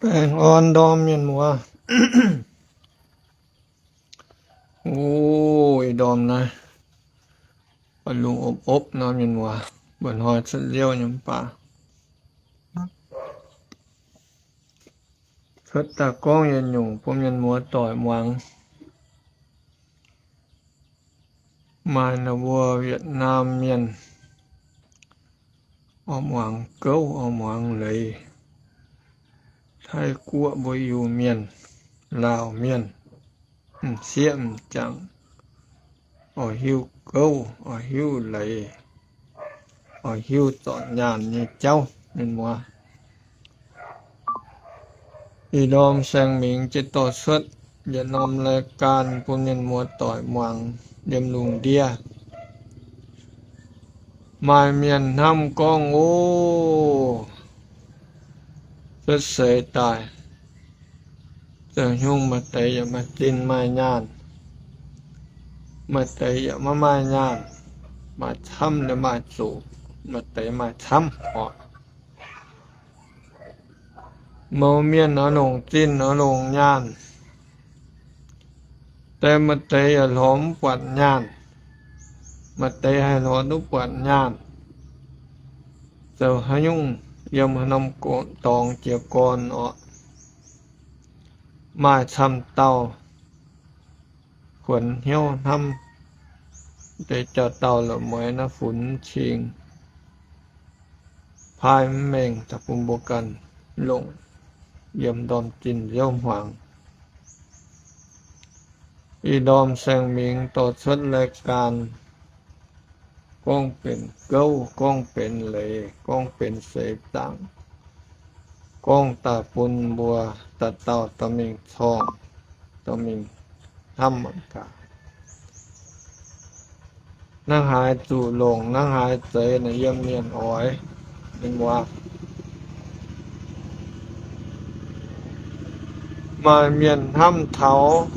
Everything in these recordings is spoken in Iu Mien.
Baengh orn ndorm mienh muoz. O, ih ndorm naaiv, baac lungh opv-opv nor mienh muoz, mba'hnoi cuotv liouh nyei mv baac cuotv daaih gorngv yietc nyungc bun mienh muoz doic muangx. Maaih naaiv mbuo Vietnam mienh oix muangx gouv, oix muangx leiz. Taiv-Guoqv mbuo Iu-Mienh, Laauv mienh, m'sieqv m'jangc, oix hiuv gouv, oix hiuv leiz, oix hiuv zorc nyaanh nyei jauv, mienh muoz. Ih ndorm saeng-mingx jiex dorh cuotv yietc norm รายการ bun mienh muoz doic muangx yiem lungh ndiev. Maaih mienh hnamv gorngv, o, cuotv seix daaih, zoux haaix nyungc maaih deix yaac maaih zinh maaih nyaanh, maaih deix yaac maiv maaih nyaanh, maaih camv yaac maaih zuqc, maaih deix maaih camv orqc. Mouz mienh oix longc zinh oix longc nyaanh, deix maaih deix yaac lorz mv buatc nyaanh, maaih deix haih lorz duqv buatc nyaanh. Zoux haaix nyungc yiem haaix norm dorngx jiez gorn orqc? Maaih camv dauh kuonx hnyouv hnamv deix jauv-dauh la'mueiz naaiv funx cing, paaiv mv mengh daaih bun mbuo ganh longc yiem ndorm zinh nziouv hmuangx. Ih ndorm saeng-mingx dorh cuotv รายการ gorngv benx gouv, gorngv benx leiz, gorngv benx seix zaangc, gorngv daaih bun mbuo dauh dauh dorh mingh corngh, dorh mingh hnamv mangc gaax. Hnangv haaix zuqc longc, hnangv haaix zeiz naaic yiem mienh oix, mienh muoz. Maaih mienh hnamv taux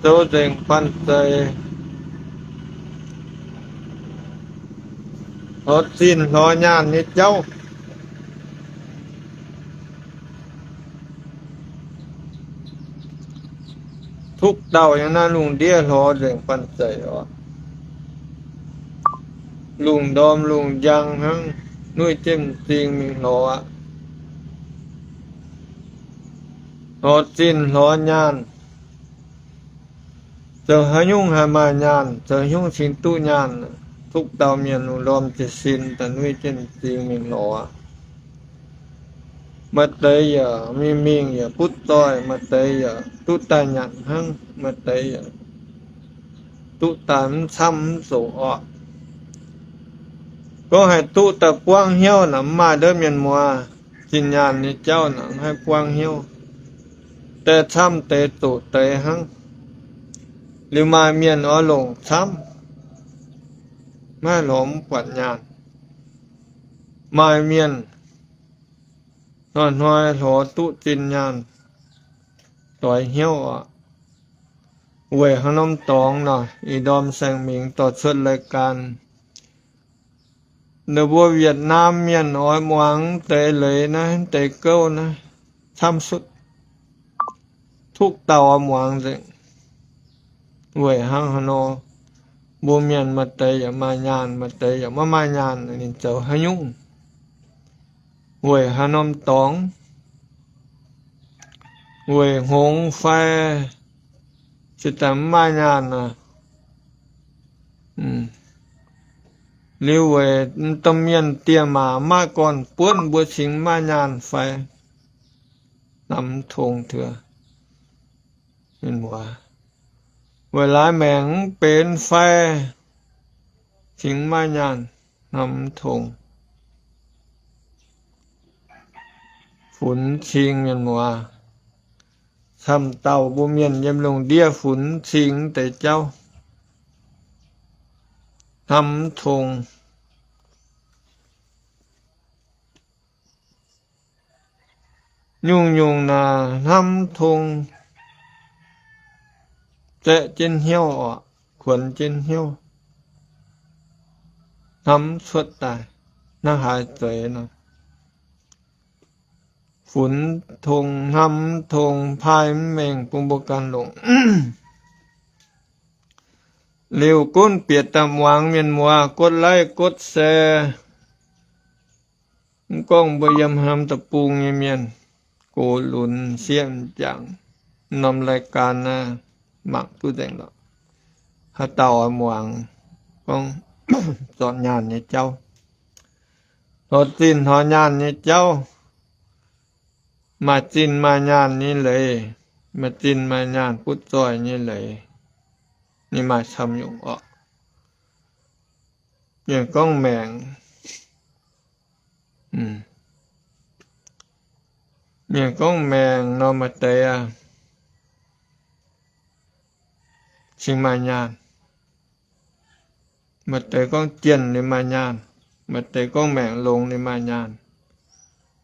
zoux nzengc banh zeic, lorz zinh lorz nyaanh nyei jauv, duqv dauh yiem naaiv lungh ndiev lorz nzengc banh zeic oc. Lungh ndorm lungh njang hnangv, nuiv jienv m'zing mingh lorz aqv. Lorz zinh lorz nyaanh, zoux haaix nyungc haih maaih nyaanh, zoux haaix nyungc cingx duqv nyaanh, duqv dauh mienh lungh ndorm jiez sin daaih nuiv jienv m'zing mingh lorz aqv. Maaih deix yaac mingh mingh yaac butv zoih, maaih deix yaac duqv daaih nyanc hnangv, maaih deix yaac duqv daaih mv camv mv zoqc orqc. Gorngv haih duqv daaih buangv hnyouv naaic mv maaih ndov, mienh muoz. Zinh nyaanh nyei jauv naaic mv haih buangv hnyouv. Deix camv deix zoqc deix hnangv. Liuz maaih mienh oix longc camv, maiv lorz mv buatc nyaanh. Maaih mienh hnoi-hnoi lorz duqv zinh nyaanh, doix hnyouv oc. Weic haaix norm dorngx nor, ih ndorm saeng-mingx dorh cuotv รายการ. Ninh mbuo Việt Nam mienh oix muangx deix leiz naaiv, deix gouv naaiv camv sutv. Duqv dauh oix muangx nzengc. Weic hnangv haaix nor, mbuo mienh maaih deix yaac maaih nyaanh, maaih deix yaac maiv maaih nyaanh, ninh zoux haaix nyungc? Weic haaix norm dorngx? Weic hngongx fai se daaih mv maaih nyaanh aqv? Liuz weic domh mienh diex maac maaih gorn-buonv mbuo cingx mv maaih nyaanh fai? Hnamv mv tong tuo. Weic laaix maengc mv benx fai cingx mv maaih nyaanh? Hnamv mv tong. Funx cing mienh muoz. Camv dauh mbuo mienh yiem lungh ndiev funx cing deix jauv. Hnamv mv tong. Nyungc-nyungc naaic hnamv mv tong, zaeqv jienv hnyouv oc, kuonx jienv hnyouv, hnamv mv cuotv daaih hnangv haaix zeiz nor. funx tong hnamv tong paaiv mv mengh bun mbuo ganh longc. Liuz gunv bieqc daaih muangx mienh muoz กดไลค์ กดแชร์, mv gorngv mbuo yiem haaix norm deic-bung nyei mienh, gox lunx sieqv m'jangc, norm รายการ naaiv mangc duqv nzengc lorqc. Haaix dauh oix muangx gorngv zorc nyaanh nyei jauv, hlorx zinh hlorx nyaanh nyei jauv, maaih zinh maaih nyaanh nyei leiz, maaih zinh maaih nyaanh butv zoih nyei leiz, ninh maaih camv nyungc orqc. Mienh gorngv maengc, mienh gorngv maengc nor maaih deix aqv, cingx maaih nyaanh. Maaih deix gorngv jienh liuz maaih nyaanh, maaih deix gorngv maengc longx liuz maaih nyaanh,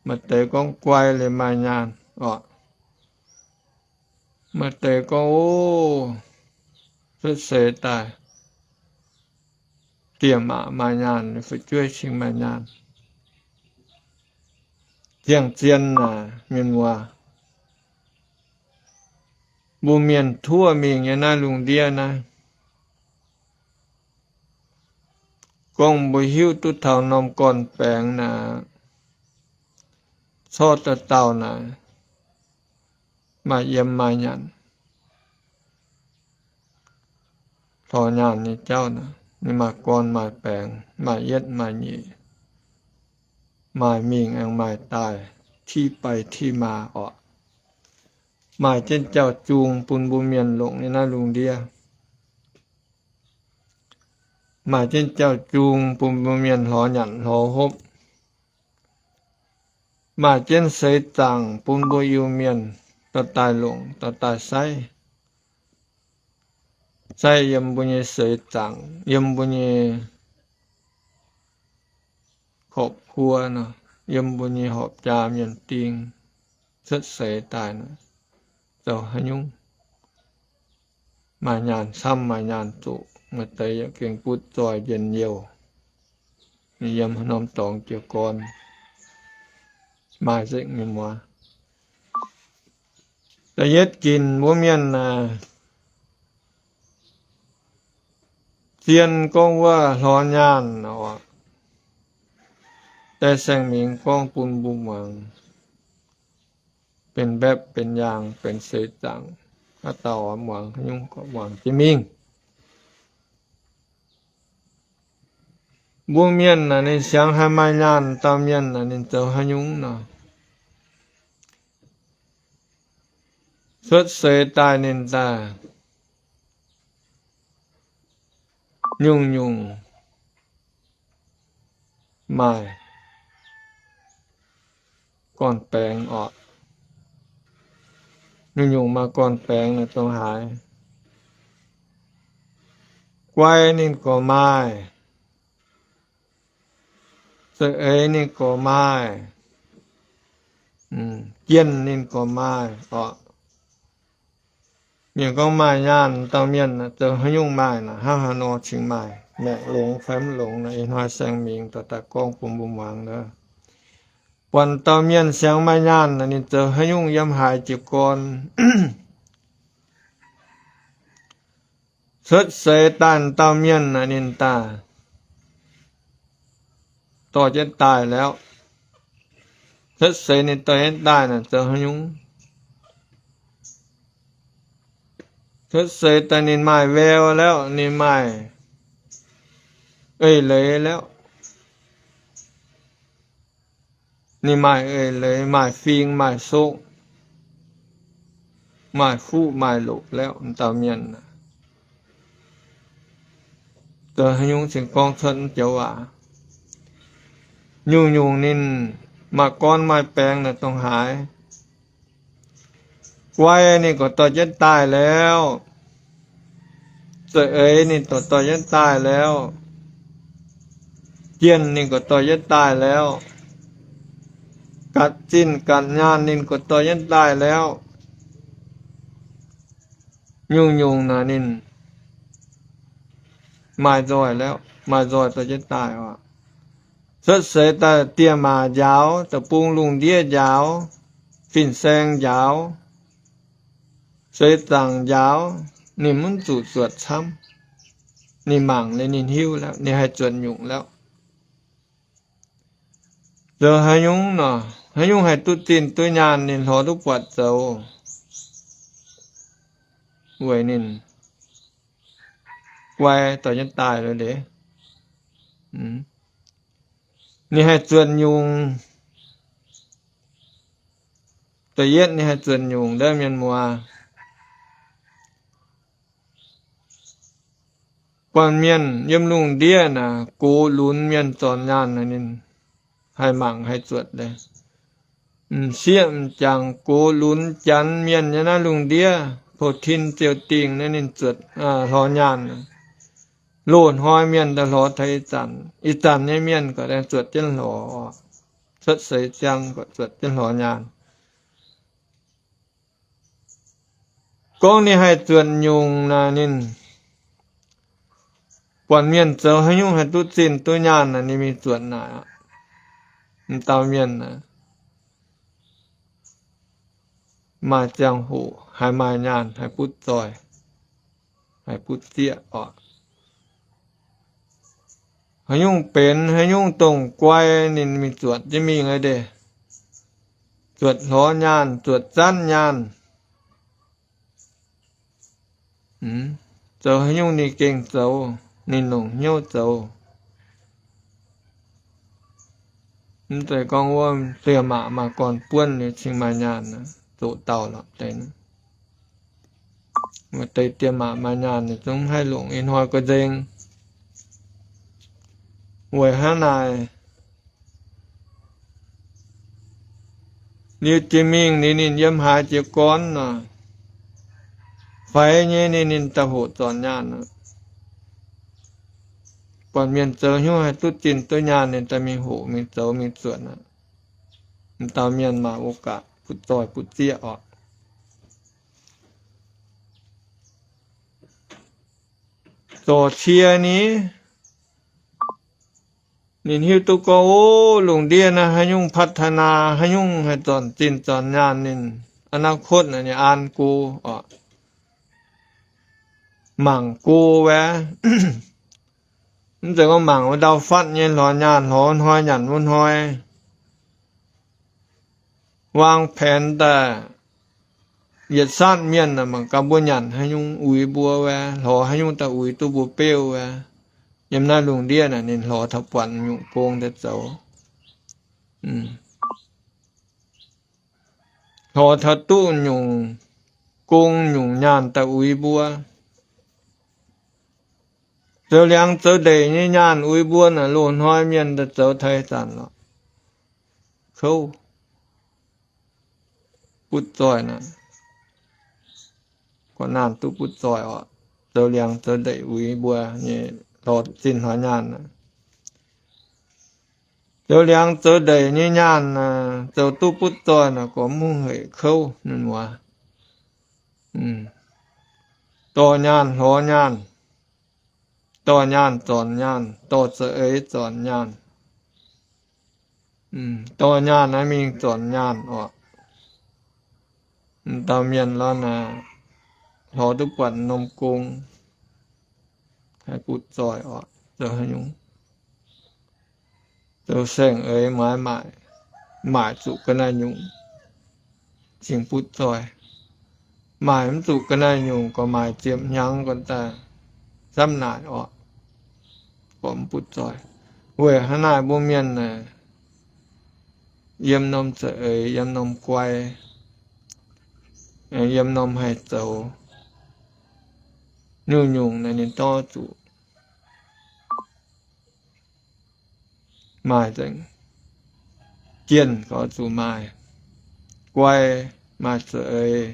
maaih deix gorngv guai liuz maaih nyaanh orqc. Maaih deix gorngv, o, cuotv seix daaih, dieh maac maaih nyaanh, fu'jueiv cingx maaih nyaanh. Ziangh zien naaic mienh muoz, mbuo mienh tuov mingh nyei naaiv lungh ndiev naaiv, gorngv mbuo hiuv duqv taux norm gorn-baengx naaic, corc dauh dauh naaic maaih yiem maaih nyanc, hlorx nyaanh nyei jauv naaic, ninh maaih gorn maaih baengx, maaih yietv maaih nyeic, maaih mingh aengx maaih daaih, tiqv bai tiqv maa orqc. Maaih jienv jauv-jung bun mbuo mienh longc nyei naaiv lungh ndiev. Maaih jienv jauv-jung bun mbuo mienh lorz nyanc lorz hopv. Maaih jienv seix zaangc bun mbuo Iu-Mienh dorh daaih longc, dorh daaih saiv. Saiv yiem mbuo nyei seix zaangc, yiem mbuo nyei horpc huo nor, yiem mbuo nyei horpc jaa mienh ding, cuotv seix daaih nor, zoux haaix nyungc maaih nyaanh camv maaih nyaanh zoqc, maaih deix yaac gengh butv zoih njien-youh, yiem haaix norm dorngx jiez gorn, maaih nzengc nyei muoz. Da'yietv ginc mbuo mienh naaic, zien gorngv wuov hlorx nyaanh oc, deix saeng-mingh gorngv bun mbuo muangx, benx mbaeqv benx yaangh benx seix zaangc, haaix dauh oix muangx haaix nyungc gorqv muangx jienv mingh. Mbuo mienh naaic ninh siangx haih maaih nyaanh dauh mienh naaic ninh zoux haaix nyungc nor, cuotv seix daaih ninh daaih nyungc-nyungc maaih gorn-baengx oc. Nyungc-nyungc maaih gorn-baengx naaic dongh haaix. Guai ninh gorqv maaih, za'eix ninh gorqv maaih, jienh ninh gorqv maaih oc. Mienh gorngv maaih nyaanh dauh mienh zoux haaix nyungc maaih naaic, hnangv haaix nor cingx maaih, maengc longx fai mv longx naaic, ih hnoi saeng-mingh dorh daaih gorngv bun mbuo muangx nor. Buatc dauh mienh siangx maaih nyaanh naaic ninh zoux haaix nyungc yiem haaix jiez gorn. Cuotv seix daaih dauh mienh naaic ninh daaih dorh jienv daaih liauz. Cuotv seix ninh dorh jienv daaih naaic zoux haaix nyungc? Cuotv seix daaih ninh maaih แวว liauz, ninh maaih eix leiz liauz, ninh maaih eix leiz, maaih fing maaih soqv, maaih fuqv maaih loqc liauz, dauh mienh zoux haaix nyungc cingx gorngv cuotv joux waac. Nyungc-nyungc ninh maaih gorn maaih baengx naaic dongh haaix. Guai ninh gorqv dorh jienv daaih liauz, za'eix ninh gorqv dorh jienv daaih liauz, jienh ninh gorqv dorh jienv daaih liauz, gatc zinh gatc nyaanh ninh gorqv dorh jienv daaih liauz, nyungc-nyungc naaic ninh maaih nzoih liauz, maaih nzoih dorh jienv daaih oc. Cuotv seix daaih dieh maac njaaux, da'bung lungh ndiev njaaux, fin-saeng njaaux, seix zaangc njaaux, ninh mv zuqc zuotc camv. Ninh mangc liuz ninh hiuv lauh, ninh haih zuotc nyungc lauh. Zoux haaix nyungc nor, haaix nyungc haih duqv zinh duqv nyaanh ninh lorz duqv buatc zoux, weic ninh guai dorh jienv daaih loh leiz. Ninh haih zuotc nyungc. Da'yietv ninh haih zuotc nyungc ndiev mienh muoz. Buatc mienh yiem lungh ndiev naaic gox lunx mienh zornc nyaanh naaic ninh haih mangc haih zuotc deix. M'sieqv m'jangc gox lunx janx mienh nyei naaiv lungh ndiev, pou-tin ziouc dingh naaiv ninh zuotc, lorz nyaanh. Loz-hnoi mienh daaih lorz taux ih zanc, ih zanc nyei mienh gorqv zuotc jienv lorz. Cuotv seix ziangh gorqv zuotc jienv lorz nyaanh. Gorngv ninh haih zuotc nyungc naaic ninh buatc mienh zoux haaix nyungc haih duqv zinh duqv nyaanh naaic ninh mingh zuotc naaic aqv. M'dauh mienh naaic maaih ziangh hoc haih maaih nyaanh haih butv zoih, haih butv zieqv oc. Haaix nyungc benx haaix nyungc dongh guai ninh mingh zuotc jienv mingh aqv deix. Zuotc lorz nyaanh, zuotc zanv nyaanh. Zoux haaix nyungc ninh gengh zoux, ninh longc hnyouv zoux. Mv zeiz gorngv wuov diex maac maaih gorn buonv liuz cingx maaih nyaanh, zoqc dauh lorqc deix. Maaih deix diex maac maaih nyaanh ninh zungv haih longc ih hnoi ga'nzeng. Weic hnangv naaic, liuz jiex mingh liuz ninh yiem haaix jiez gorn nor, faix nyei ninh, ninh daaih hoqc zornc nyaanh aqv. Buatc mienh zoux haaix nyungc haih duqv zinh duqv nyaanh ninh daaih mingh hoqc mingh zoux mingh zuotc aqv. M'dauh mienh maaih โอกาส butv zoih butv zieqv oc. Zorc cie ni, ninh hiuv duqv gorngv, o, lungh ndiev naaiv haaix nyungc พัฒนา, haaix nyungc haih zornc zinh zornc nyaanh ninh อนาคต naaic ninh an go oc. Mangc go wuov, mv zeiz gorngv mangc wuov ndau fatv nyei lorz nyaanh lorz hnoi nyanc wuov hnoi. วางแผน daaih, yietc zatv mienh mangc gaax mbuo nyanc haaix nyungc uix mbuo wuov, lorz haaix nyungc daaih uix duqv mbuo beuv wuov. Yiem naaiv lungh ndiev naaic ninh lorz taux buatc nyungc gong daaih zoux. Lorz taux duqv nyungc gong nyungc nyaanh daaih uix mbuo. Zoux liangx zoux ndeic nyei nyaanh uix mbuo naaic loz-hnoi mienh daaih zoux taux ih zanc lorqc. Kouv, butv zoih naaic, gorqv-naanh duqv butv zoih oc. Zoux liangx zoux ndeic uix mbuo nyei lorz zinh lorz nyaanh naaic. Zoux liangx zoux ndeic nyei nyaanh naaic, zoux duqv butv zoih naaic gorqv mv heuc kouv ninh muoz. Dorh nyaanh lorz nyaanh, dorh nyaanh zornc nyaanh, dorh za'eix zornc nyaanh. Dorh nyaanh naaiv mingh zornc nyaanh oc. Dauh mienh lorqc naaic, lorz duqv buatc norm gong, haih butv zoih oc. Zoux haaix nyungc, zoux saeng-eix maaiz maaic, maaic zuqc ga'naaiv nyungc, cingx butv zoih. Maaic mv zuqc ga'naaiv nyungc gorqv, maaic ziepc hnyangx gorqv daaih camv naaic orqc, gorqv mv butv zoih. Weic hnangv naaic mbuo mienh naaic, yiem norm za'eix, yiem norm guai, yiem norm haih zoux, nyungc-nyungc naaic ninh dorh zuqc maaih nzengc. Jienh gorqv zuqc maaih, guai, maaih za'eix,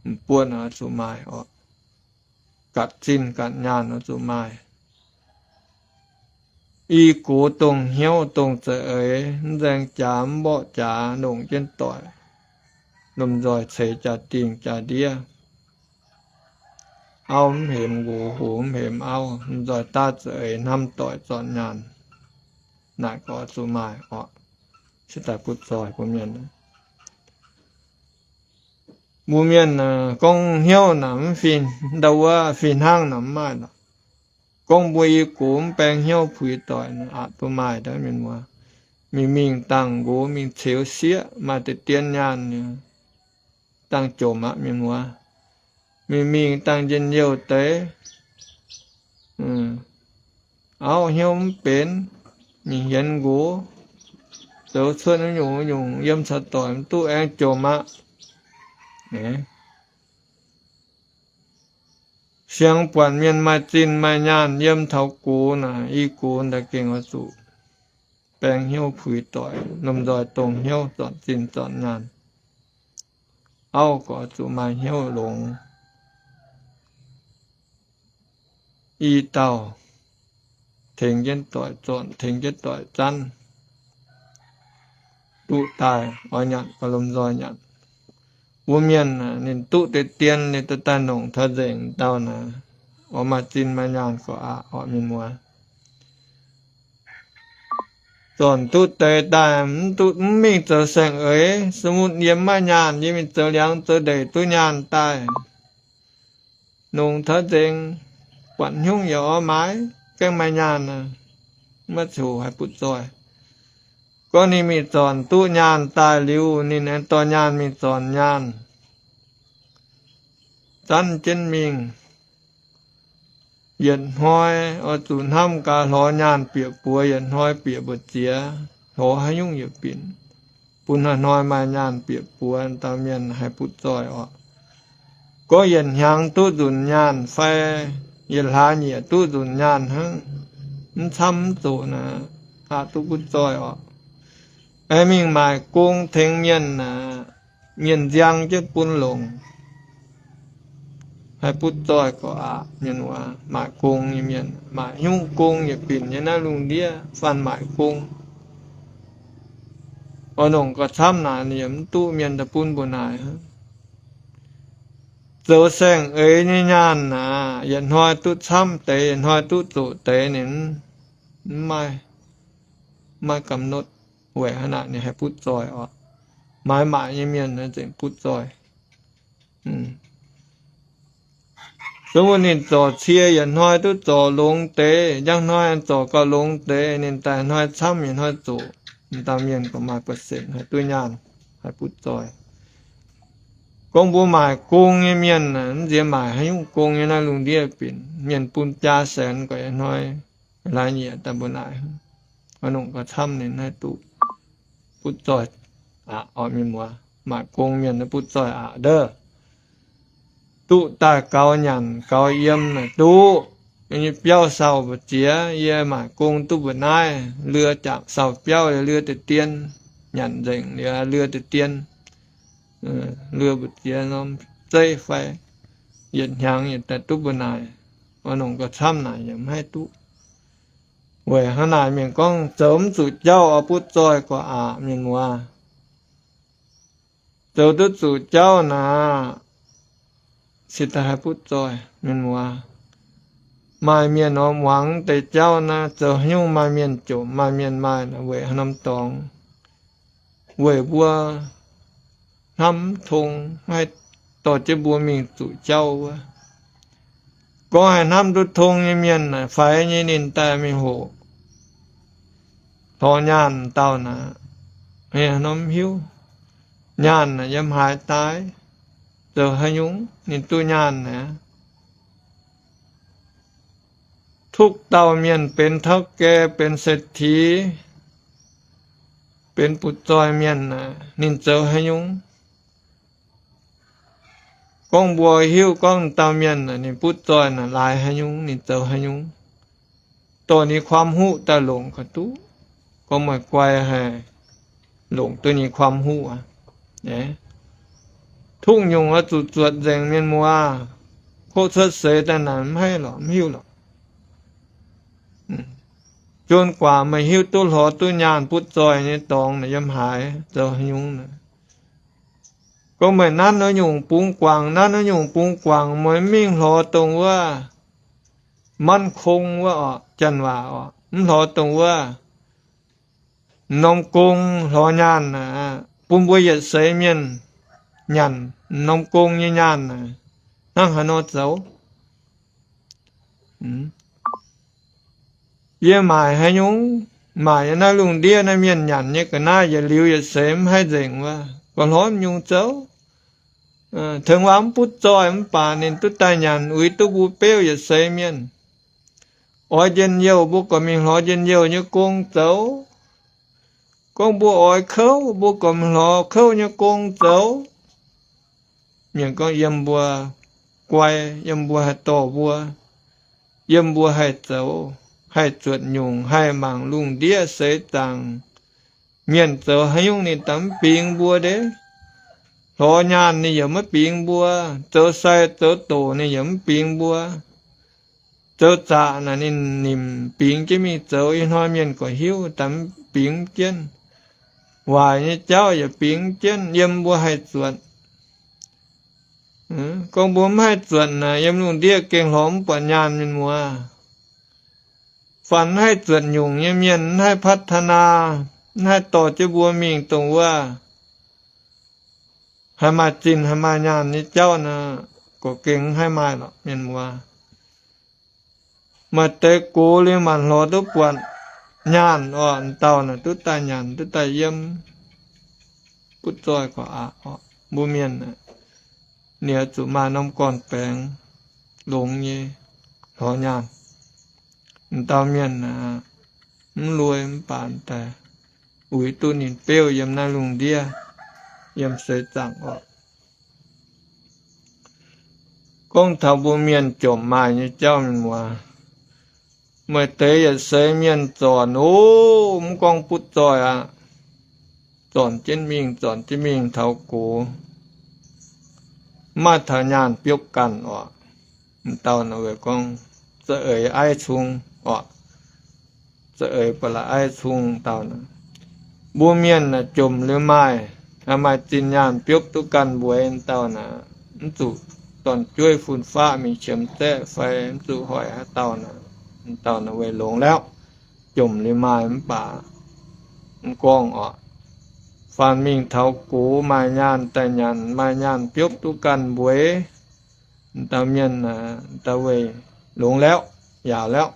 m'buoqv oix zuqc maaih orqc, gatc zinh gatc nyaanh oix zuqc maaih. I gox dongh hnyouv dongh za'eix, mv nzaeng jaax mv mborqv jaax, longc jienv doic, lomh nzoih ceix jaa-dingh jaa-ndiev. Auv mv hemx nqox, nqox mv hemx auv, lomh nzoih daav za'eix, hnamv doic zornc nyaanh, naaic gorqv zuqc maaih orqc. se daaih butv zoih mbuo mienh. Mbuo mienh gorngv hnyouv naaic mv fih ndau wuov fih hnangv naaic mv maaih lorqc. Gorngv mbuo i gox mv baeng hnyouv puix doic aqc duqv maaih daaih mienh muoz. Mingh mingh dangh nqox mingh ceux sieqv maaih deix dien nyaanh dangh jomc aqv mienh muoz. Mingh mingh dangh njien-youh deix auv hnyouv mv benx, mingh hienx nqox, zoux cuotv nyungc-nyungc yiem caux doic mv duqv aengx jomc aqv. Siang buatc mienh maaih zinh maaih nyaanh yiem taux gox naaic, i gox daaih gengh oix zuqc baeng hnyouv puix doic, lomh nzoih dongh hnyouv zornc zinh zornc nyaanh. Auv gorqv oix zuqc maaih hnyouv longx. I dauh tengx jienv doic zornc, tengx jienv doic zanv, duqv daaih oix nyanc oix lomh nzoih nyanc. Mbuo mienh ninh duqv deix dien ninh daaih daaih nongc taux nzengc dauh naaic, oix maaih zinh maaih nyaanh gorqv aqc orqc mienh muoz. Zornc duqv deix daaih mv duqv mv mingh zoux saeng-eix, se mun yie mv maaih nyaanh, yie mingh zoux liangx zoux ndeic duqv nyaanh daaih, nongc taux nzengc, buatc hnyungv yaac oix maaiz, gaengh maaih nyaanh, maiv ziouc haih butv zoih. Gorngv ninh mingh zornc duqv nyaanh daaih liuz, ninh aengx dorh nyaanh mingh zornc nyaanh, zanv jienv mingh. Yietc hnoi oix zuqc hnamv gaax lorz nyaanh bieqc buoz, yietc hnoi bieqc mbu'ziex, lorz haaix nyungc yietc binc, bun hnoi-hnoi maaih nyaanh bieqc buoz, dauh mienh haih butv zoih orqc. Gorngv yietc hnyangx duqv nzunc nyaanh fai yietc hlaax nyieqc duqv nzunc nyaanh hnangv, mv camv mv zoqc naaic, aqc duqv butv zoih orqc. Aengx mingh maaic gong tengx mienh naaic, mienh nziang jienv bun longc, haih butv zoih gorqv aqc mienh muoz. Maaic gong nyei mienh, maaic hnyungv gong yietc binc nyei naaiv lungh ndiev faanh maaic gong. Oix nongc gauh camv naaic ninh yaac mv duqv mienh daaih bun mbuo naaic. Zoux saeng-eix nyei nyaanh naaic, yietc hnoi duqv camv deix, yietc hnoi duqv zoqc deix, ninh mv maaih, maiv gamh notv. Weic haaix naaic ninh haih butv zoih orqc? Maaiz maaic nyei mienh nzengc butv zoih. Zungv ninh zorc cie yietc hnoi duqv zorc longx deix, njang hnoi zorc gauh longx deix, ninh daaih hnoi camv yietc hnoi zoqc, dauh mienh gorqv maaih percent haih duqv nyaanh, haih butv zoih. Gorngv mbuo maaic gong nyei mienh, mv nziex maaic haaix nyungc gong nyei naaiv lungh ndiev binc, mienh bun jaa saenx gorqv yietc hnoi laaix nyieqc daaih mbuo naaic, oix nongc gauh camv ninh haih duqv butv zoih aqc orqc mienh muoz. Maaic gong mienh butv zoih aqc ndov. Duqv daaih gaux nyanc gaux yiem naaic duqv. Yiem nyei biauv sau mbu'ziex, yie maaic gong duqv mbu'naaiv, lue jangc sau biauv liuz lue deix dien, nyanc nzengc liuz lue deix dien, lue mbu'ziex norm zeiv fai yietc hnyangx yietc daaih duqv mbu'naaic. Oix nongc gauh camv naaic yaac mv haih duqv. Weic hnangv naaic mienh gorngv zoux mv zuqc jauv oix butv zoih gorqv aqc mienh muoz. Zoux duqv zuqc jauv naaic, se daaih haih butv zoih mienh muoz. Maaih mienh nor muangx deix jauv naaiv zoux haaix nyungc maaih mienh jomc maaih mienh maaih naaic weic haaix norm dorngx? Weic mbuo hnamv mv tong, maiv haih dorh jienv mbuo mingh zuqc jauv wuov. Gorngv haih hnamv duqv tong nyei mienh naaic faix nyei ninh daaih mingh hoqc lorz nyaanh dauh naaic, haaix norm hiuv nyaanh naaic yiem haaix daaih, zoux haaix nyungc ninh duqv nyaanh naaic. Tuqv dauh mienh benx tauv gae, benx seix tiz, benx butv zoih mienh naaic, ninh zoux haaix nyungc? Gorngv mbuo hiuv gorngv dauh mienh naaic ninh butv zoih naaic laaix haaix nyungc, ninh zoux haaix nyungc, dorh ninh kuaam huqv daaih longc gauh duqv. Gorngv meih guai haih longc duqv ninh kuaam huqv aqv. Tuqv nyungc oix zuqc zuotc nzengc mienh muoz. Koqv cuotv seix daaih naaic mv haih lorqc, mv hiuv lorqc. Juonh guaax meih hiuv duqv lorz duqv nyaanh butv zoih nyei dorngx naaic yiem haaix, zoux haaix nyungc naaic. Gorngv meih nanv wuov nyungc bungx guangc, nanv wuov nyungc bungx guangc, meih mv mingh lorz dongh wuov มั่นคง wuov orqc, janx waac orqc, mv lorz dongh wuov m'norm gong hlorx nyaanh naaic, bun mbuo yietc seix mienh nyanc m'norm gong nyei nyaanh naaic, hnangv haaix nor zoux? Yie maaic haaix nyungc, maaic yiem naaiv lungh ndiev naaiv mienh nyanc nyei ga'naaiv yietc liuz yietc seix mv haih nzengc wuov, gauh hlorpv nyungc zoux. Tengx waac mv butv zoih mv baac ninh duqv daaih nyanc uix duqv mbuo beuv yietc seix mienh. Oix njien-youh mbuo gorqv mingh hlorx njien-youh nyei gong zoux. Gorngv mbuo oix kouv, mbuo gorqv mingh hlorx kouv nyei gong zoux. Mienh gorngv yiem mbuo guai, yiem mbuo haih dorh mbuo, yiem mbuo haih zoux, haih zuotc nyungc, haih mangc lungh ndiev seix zaangc. Mienh zoux haaix nyungc ninh daaih mv bingx mbuo ndeic. Hlorx nyaanh ninh yaac maiv bingx mbuo, zoux sai zoux doqc ninh yaac mv bingx mbuo. Zoux zaqc naaic ninh nimc bingx jienv mingh zoux, ih hnoi mienh gorqv hiuv daaih mv bingx jienv. Waaic nyei jauv yaac bingx jienv, yiem mbuo haih zuotc. Gorngv mbuo mv haih zuotc naaic, yiem lungh ndiev gengh hlorx mv buatc nyaanh mienh muoz. Fanh mv haih zuotc nyungc nyei mienh, mv haih พัฒนา, mv haih dorh jienv mbuo mingh dongh wuov haih maaih zinh haih maaih nyaanh nyei jauv naaic, gorqv gengh mv haih maaih lorqc mienh muoz. Maaih deix gox liuz maanc hlorx duqv buatc nyaanh oc, dauh naaic duqv daaih nyanc duqv daaih yiem, butv zoih gorqv aqc oc. Mbuo mienh naaic, ninh oix zuqc maaih norm gorn-baengx longx nyei hlorx nyaanh. M'dauh mienh aeqv, mv lui mv baac daaih uix duqv ninh beuv yiem naaiv lungh ndiev, yiem seix zaangc oc. Gorngv taux mbuo mienh jomc maaih nyei jauv mienh muoz, maaih deix yietc seix mienh zornc oc, mv gorngv butv zoih aqv, zornc jienv mingh, zornc jienv mingh taux gox, mv maaih taux nyaanh biopv ganh oc. M'dauh naaic weic gorngv za'eix aiv cung oc, za'eix ba'laqc aiv cung dauh naaic. Mbuo mienh naaic jomc liuz maaih, maaih zinh nyaanh biopv duqv ganh mbueix dauh naaic, mv zuqc dorn-jueiv fun-faqv mingh qiemx zaeqv fai mv zuqc hoic haaix dauh naaic, dauh naaic weic longx lauv. Jomc liuz maaih mv baac mv gorngv oc. Faanh mingh taux gox maaih nyaanh daaih nyanc, maaih nyaanh biopv duqv ganh mbueix, dauh mienh aeqv, dauh weic longx lauv, yaauc lauv.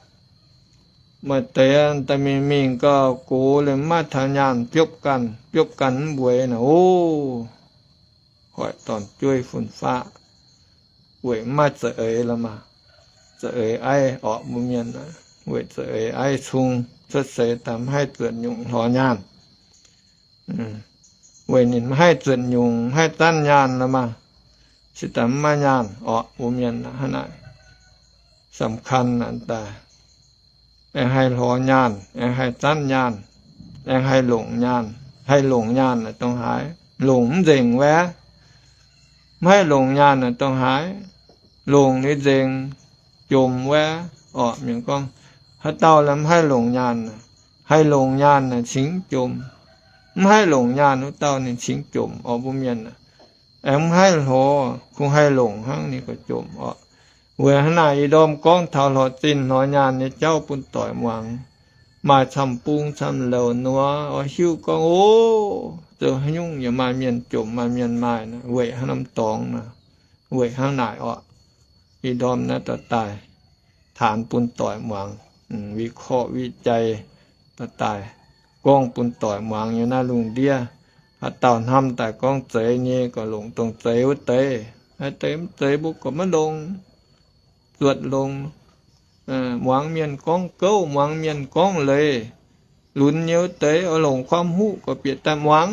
Maaih deix daaih mingh mingh gauh gox liuz mv maaih taux nyaanh biopv ganh, biopv ganh mv mbueix naaic, o, hoic dorn-jueiv fun-faqv, weic mv maaih za'eix la'maah, za'eix aiv oc mbuo mienh aeqv, weic za'eix aiv cung cuotv seix daaih mv haih zuotc nyungc hlorx nyaanh. Weic ninh mv haih zuotc nyungc, mv haih zanv nyaanh la'maah, se daaih mv maaih nyaanh oc mbuo mienh hnangv naaic. สำคัญ naaic daaih, aengx haih hlorx nyaanh, aengx haih zanv nyaanh, aengx haih longc nyaanh. Haih longc nyaanh naaic dongh haaix? Longc mv nzengc wuov. Mv haih longc nyaanh naaic dongh haaix? Longc liuz nzengc, jomc wuov. Orqc, mienh gorngv, haaix dauh mv haih longc nyaanh, haih longc nyaanh naaic cingx jomc. Mv haih longc nyaanh wuov dauh ninh cingx jomc orqc mbuo mienh. Aengx mv haih hlorx, kungx haih longc hnangv ninh gorx-jomc orqc. Weic hnangv naaic ih ndorm gorngv taux lorz zinh lorz nyaanh nyei jauv bun doic muangx. Maaih camv-bung camv-louc nor oix hiuv gorngv, o, zoux haaix nyungc yaac maaih mienh jomc maaih mienh maaih, weic haaix norm dorngx nor, weic hnangv naaic orqc. Ih ndorm naaiv dorh daaih taanx bun doic muangx, วิเคราะห์ วิจัย dorh daaih gorngv bun doic muangx nyei naaiv lungh ndiev. Haaix dauh hnamv daaih gorngv zeiz nyei, gorx longc dongh zeiz wuov deix. Haaix deix mv zeiz mbuo gorx maiv longc, zuotc longc, muangx mienh gorngv gouv, muangx mienh gorngv leiz, lunx nyei wuov deix oix longc ความรู้ gorx bieqc daaih muangx.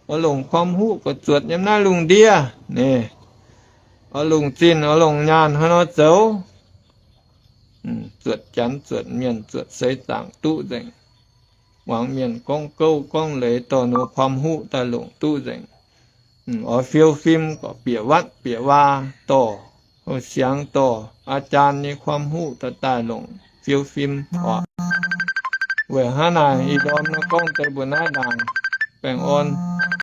Oix longc ความรู้ gorx zuotc yiem naaiv lungh ndiev, oix longc zinh oix longc nyaanh hnangv nor zoux. Zuotc janx zuotc mienh zuotc seix zaangc duqv nzengc. Muangx mienh gorngv gouv gorngv leiz dorh ninh ความรู้ daaih longc duqv nzengc. Oix fiou fim gorx bieqc วัด bieqc วา dorh, houh siangx dorh อาจารย์ nyei ความรู้ dorh daaih longc fiou fim orqc. Weic hnangv naaic ih ndorm naaiv gorngv deix mbuo naaiv ndaangc, baengh orn.